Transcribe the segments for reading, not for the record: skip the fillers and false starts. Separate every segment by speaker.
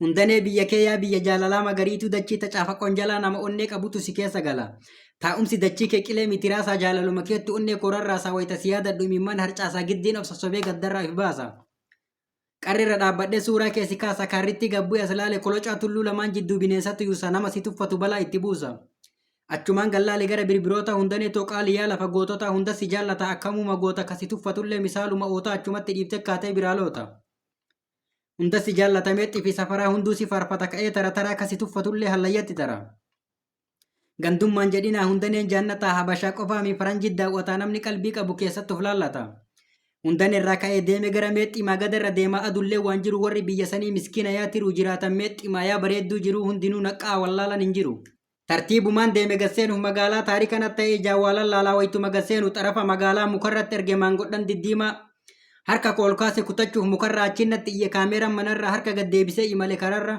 Speaker 1: Hundanee biyya kee yaa biyya jaalalaa magariituu dachii tacaafa qonjalaa nama onnee qabutu si keessa gala. Taa'umsi dachii kee qilee miti raasaa jaalaluma keettu onnee koo rarraasaa wayita si yaadadhu imimmaan harcaasaa giddiin of sossobee gaddarraa if baasa. Qarreerra dhaabbadhee suuraa kee si kaasa kaarrittii gad bu'e as laale kolocaa tulluu lamaan jidduu bineensatu yuusa nama si tuffatu balaa itti buusa. Achumaan gad laale gara birbiroota hundanee too qaali yaa lafa goototaa hunda si jaallata akkamuma goota ka si tuffatullee misaaluma ootaa achumatti dhiiftee kaatee biraa loota. Hunda si jaallata meexxii fi safaraa hunduu si faarfata ka'ee tara taraa ka si tuffatullee hallayyatti tara. Gandummaan jedhinaa hundaneen jaannataa habashaa qofaami faranjii daawwataa namni qalbii qabu keessatti of laallata. Hundan irraa ka'ee deeme gara meexxii maagada irra deemaa adullee waan jiru warri biyya sanii miskiina yaa tiruu jiraatan meexxii yaa bareedduu jiruu hundinuu naqqaa wallaalan hin jiru. Tartiibumaan deeme gad seenuuf magaalaa taarika nat ta'e ijaan waa lallaalaa waytuma gad seenu xarafa magaalaa mukarratti erge maangodhan diddiimaa harka koo ol kaase kutachuuf mukarraa achiin natti iyye kaameeraan manarraa harka gad deebisee imale kararra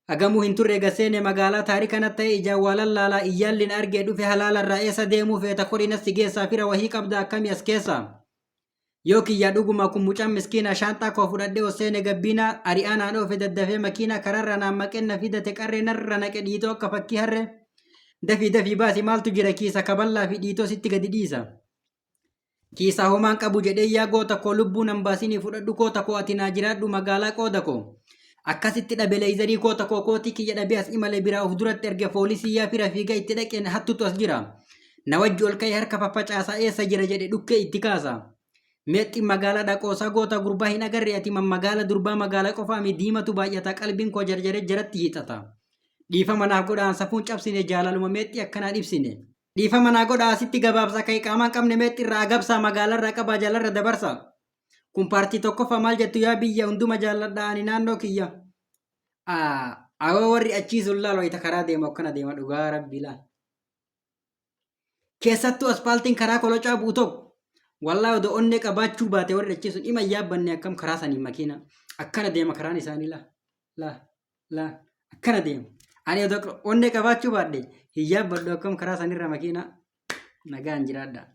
Speaker 1: hagamuu hin turre gad seene magaalaa taarika nat ta'e ijaan waa lallaalaa iyyaalli na argee dhufe halaalarraa eessa deemuu feeta korii nas si geessaa fira wahii qabda akkami as keessaa Yoo kiyyaa dhuguma kun mucaan miskiina shaanxaa koo fudhadhee ol seene gabbiina ari'aa naan oofe daddafee makiina kararra naan maqeen na fidate qarree narra naqe dhiitoo akka fakkii harree dafii dafii baasi maaltu jira kiisa kaballaa fi dhiitoo sitti gadi dhiisa. Kiisaa homaan qabu jedhee yaa goota koo lubbuu nan baasinii fudhadhu koota koo ati naa jiraadhu magaalaa qooda koo. Akkasitti dhabe leeyzarii koota koo kootii kiyya dhabee as imale biraa of duratti erge foolisii yaa fira fiiga itti dhaqeen hattutu as jira. Na wajji ol ka'ee harka faffacaasaa eessa jira jedhe dhukkee itti kaasa. Meexxiin magaalaa dhaqoosaa goota gurbaa hin agarre ati magaala durbaa magaala qofaami diimatu baay'ata qalbiin koo jarjaree jaratti hiixata. Dhiifama naaf godhaan safuun cabsine jaalaluma meexxii akkanaan ibsine. Dhiifama naa godhaa asitti gabaabsa ka iqaamaa hin qabne meexxii irraa agabsaa magaalarraa qabaa jalarra dabarsa. Kun paartii tokkoffaa maal jettu yaa biyya hunduma jaalladha ani naannoo kiyya. Awoo warri achii sun laal wayita karaa deemu akkana deema dhugaa rabbii laal. Keessattuu aspaaltiin karaa kolocaa bu'u tokko wallaahi odoo onnee qabaachuu baate warri achii sun ima yaabbanne akkam karaa saniin makiina akkana deema karaan isaanii laa laa laa akkana deema. Ani odoo onnee qabaachuu baadhe hin yaabbadhu akkam karaa sanirra makiina nagaan jiraadha.